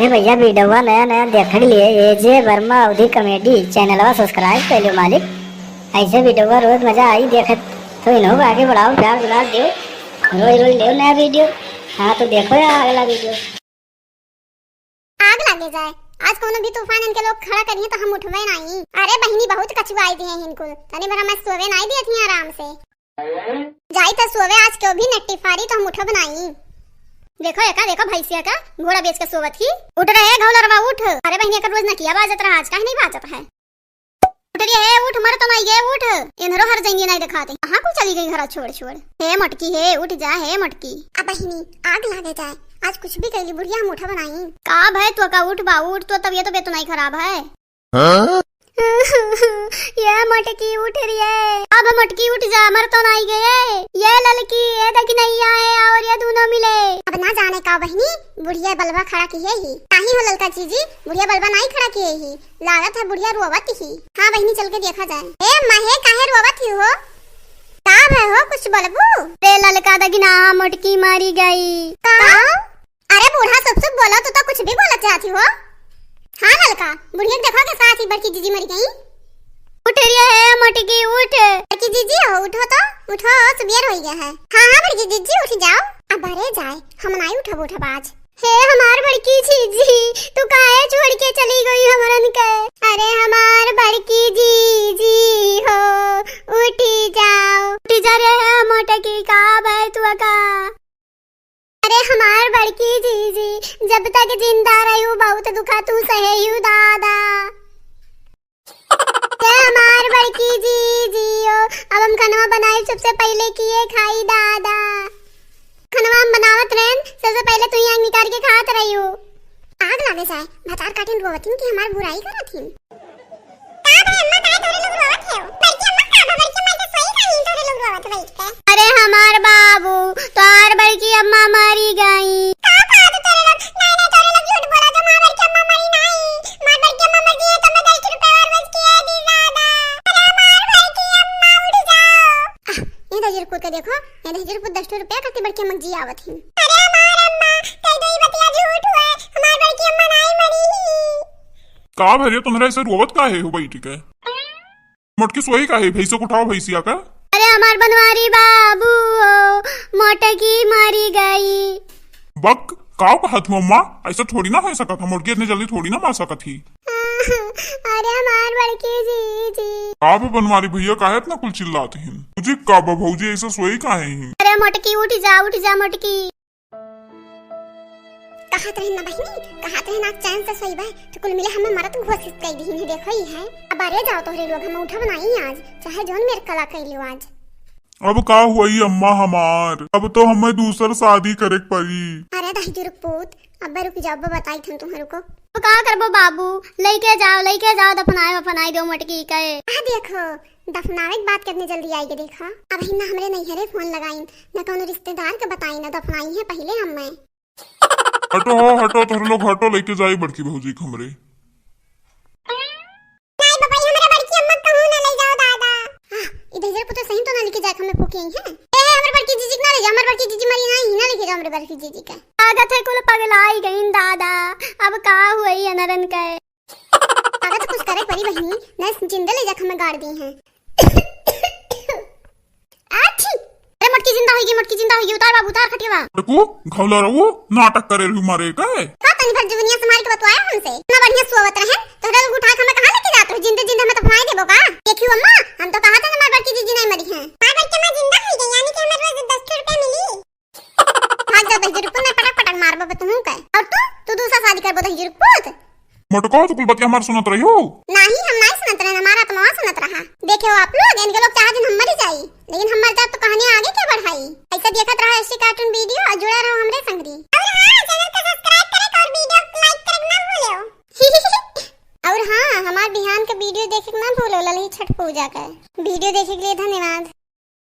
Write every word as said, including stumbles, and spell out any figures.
भैया, वीडियोवा नया नया देखक लिए, ए जे वर्मा अवधी comedy channelवा subscribe कर लियो मालिक। ऐसे वीडियोवा रोज मजा आई देखत, तो इन्हों को आगे बढ़ाओ, प्यार दुलार दियो, रोज रोज लियो नया वीडियो। हाँ, तो देखो यार अगला वीडियो। आग लागे जाए, आज कौनो भी तूफान इनके लोग खड़ा करिए तो हम उठबे नाई। अरे बहिनी, बहुत कचुआई दिए हैं इनको, तनी भर हमें सोवे नाई दिए थी आराम से। जाई त सोवे, आज क्यों भी नट्टी फारी तो हम उठब नाई। देखो एका, देखो भैंसिया का घोड़ा बेच के सोवत ही। उठ रे घौलरवा, उठ। अरे बहिनी, एकर रोज नकिया बाजत रहा, आज काहे नहीं बाजत है? उठ रे, हे उठ, मर तो नाई गे, उठ। इन्हरो हर जाएंगे नाई दिखाते, कहाँ को चली गई घरा छोड़ छोड़। हे मटकी, हे उठ जा, हे मटकी। अब बहिनी, आग लागे जाए, आज कुछ भी कैली बुढ़िया हम उठब नाई। का भय तो का, उठ बा उठ, तो तबियत तो नाई खराब है। हाँ? ये मटकी उठ रही है। अब मटकी उठ जा, मर तो नाई गए। ये ललकी, ये दखिनैया है और ये दोनों मिले। अब ना जाने का बहिनी, बुढ़िया बलवा खड़ा किहे ही। नाही हो ललका जीजी, बुढ़िया बलवा नाई खड़ा किहे ही। लागत है बुढ़िया रोवत ही। हाँ बहिनी, चल के देखा जाए। ए माँ हे, काहे रोवत ही हो? का भय हो, कुछ बोलबू? रे ललका दखिना, मोटकी मरी गई। का? अरे बूढ़ा सुप सुप बोलो, तू तो कुछ भी बोलत चाहती हो। हाँ ललका, बुढ़िया के देखो कैसा आती बड़की जीजी मरी गई। उठ रही है मोटकी, उठ। बड़की जीजी हो, उठो तो, उठो, सुबेर हो गया है। हाँ हाँ बड़की जीजी, उठ जाओ। अब अरे जाए, हम नाई उठब उठब आज। हे हमार बड़की जीजी, तू काहे छोड़ के चली गई हमरन के? अरे हमार बड़की जीजी हो, उठी जाओ, उठी जा रे मोटकी, का भय तू का? अरे हमार बड़की जीजी, जब तक जिंदा रही हूँ बहुत दुखा तू सहे हूँ दादा। ए हमार बड़की जीजी हो, अब हम खनवा बनाई सबसे पहले किए खाई दादा। खनवा हम बनावत रहन, सबसे पहले तू ही आग निकाल के खात रही हो। आग लागे जाए, भतार काटिन रोवतिन कि हमार बुराई करत हिन। का भय अम्मा, काहे तोरे लोग रोवत हो? बड़की अम्मा का बा? बड़की अम्मा के सोई खानी तोरे लोग रोवत बैठ के। अरे हमार बाबू, तोहार बड़की अम्मा मरी गई। का कहा तू तोरे लोग? नहीं, नहीं, तोरे लोग झूठ बोला, तो हमार बड़की अम्मा मरी नहीं। हमार बड़की अम्मा मर गई है, तो मैं दस रुपए और बच के दे दादा। अरे हमार बड़की अम्मा उठ जाओ। आह, ये दहिजर पूत के देखो, ये दहिजर पूत दस रुपया खातिर बड़की अम्मा जी आवत ही। अरे हमार अम्मा, कह दो ये बतिया झूठ हुए, हमार बड़की अम्मा नहीं मरी ही। का भय रे, तुम्हरा ऐसे रोवत काहे हो बैठ के? मोटकी सोई काहे? भैंसो को उठाओ, भैंसिया का। अरे हमार बनवारी बाबू हो, मोटकी मरी गई। बक, काव कहत हो अम्मा? ऐसा थोड़ी ना हो सकत है, मोटकी इतने जल्दी थोड़ी ना मर सकत ही। अरे हमार बड़की जीजी। का बा बनवारी भैया, काहे इतना कुल चिल्लात हिन? भौजी का बा भौजी, ऐसा सोई काहे ही? अरे मोटकी उठ जा, उठ जा मोटकी। कहत रहन ना बहिनी, कहत रहन आज चैन से सोइबे, तो कुल मिले हमें मरत घोषित कई दिहिन है। देखो ही है, अब अरे जाओ तोहरे लोग, हम उठब नाई आज, चाहे जौन मेर कला कई लो आज। अब का हुई अम्मा हमार, अब तो हमें दूसर शादी करे के पड़ी। अरे दहिजर पूत, अब रुक जाओ, अब बताई थन तुम्हें, रुको। तो का करबो बाबू, लइके जाओ, लइके जाओ, दफनाए वफनाए दो मटकी के। आ देखो, दफनावे के बात कितने जल्दी आई के देखा। अब हिन्ना हमरे नैहरे फोन लगाइन, न कौनो रिश्तेदार के बताइन, न दफनाई है पहले हमें। हटो हो, हटो, तोहरे लोग हटो, लइके जाई बड़की भौजी के हमरे। नाई बाबा, ये हमरे बड़की अम्मा कहूँ ना ले जाओ दादा। हाँ, ई दहिजर पुत्र सही तो ना लेके जाए, हमें फूके ही है। ए, हमरे बड़की जीजी के ना ले जाओ, हमरे बड़की जीजी मरी ना, ही ना लेके जाओ हमरे बड़की जीजी के। लागत है कुल पगलाई गईन दादा, अब का हुई अनरन के। लागत कुछ करे परी बहिनी, न जिंदा ले जाके हमें गाड़ दी हैं। आठी! अरे मोटकी जिंदा होइगी, मोटकी जिंदा होइगी, उतार बाबू, उतार खटियावा। देखो, घौला रहू, नाटक करे रहू मारे के। हाँ, तनी भर जुगनिया संभाल के बतवाया हमसे। इतना बढ़िया सोवत रहे, तोहरा लोग उठा के हमें कहाँ लेके जात रहो? जिंदे जिंदे हमें दफनाए देबो का? देखियो अम्मा, हम तो कहा था हमार बड़की जीजी नहीं मरी हैं। हमार बड़की अम्मा जिंदा हो गई, यानी कि हमें रोज दस रुपया मिली। भाग जा दहिजर पुत, नहीं पटक पटक मारबो बे तुहूँ के। और तू, तू दूसरा शादी करबो दहिजर पुत। मोटको, तू कुल बतिया हमार सुनत रही हो? नाही, हम नाही सुनत रहे, हमारा आत्मा सुनत रहा। देखे हो आप लोग, इनके लोग चाहत हम मरी जाई, लेकिन हम मर जाब तो कहानी आगे के बढ़ाई। ऐसे देखत रहा एसटी cartoon video और जुड़ा रहो हमरे संगरी। और हाँ, channel को subscribe करे और video like करे ना भूलो। और हाँ, हमार बिहान के video देखे के ना भूलो, ललही छठ पूजा के video देखे के लिए धन्यवाद।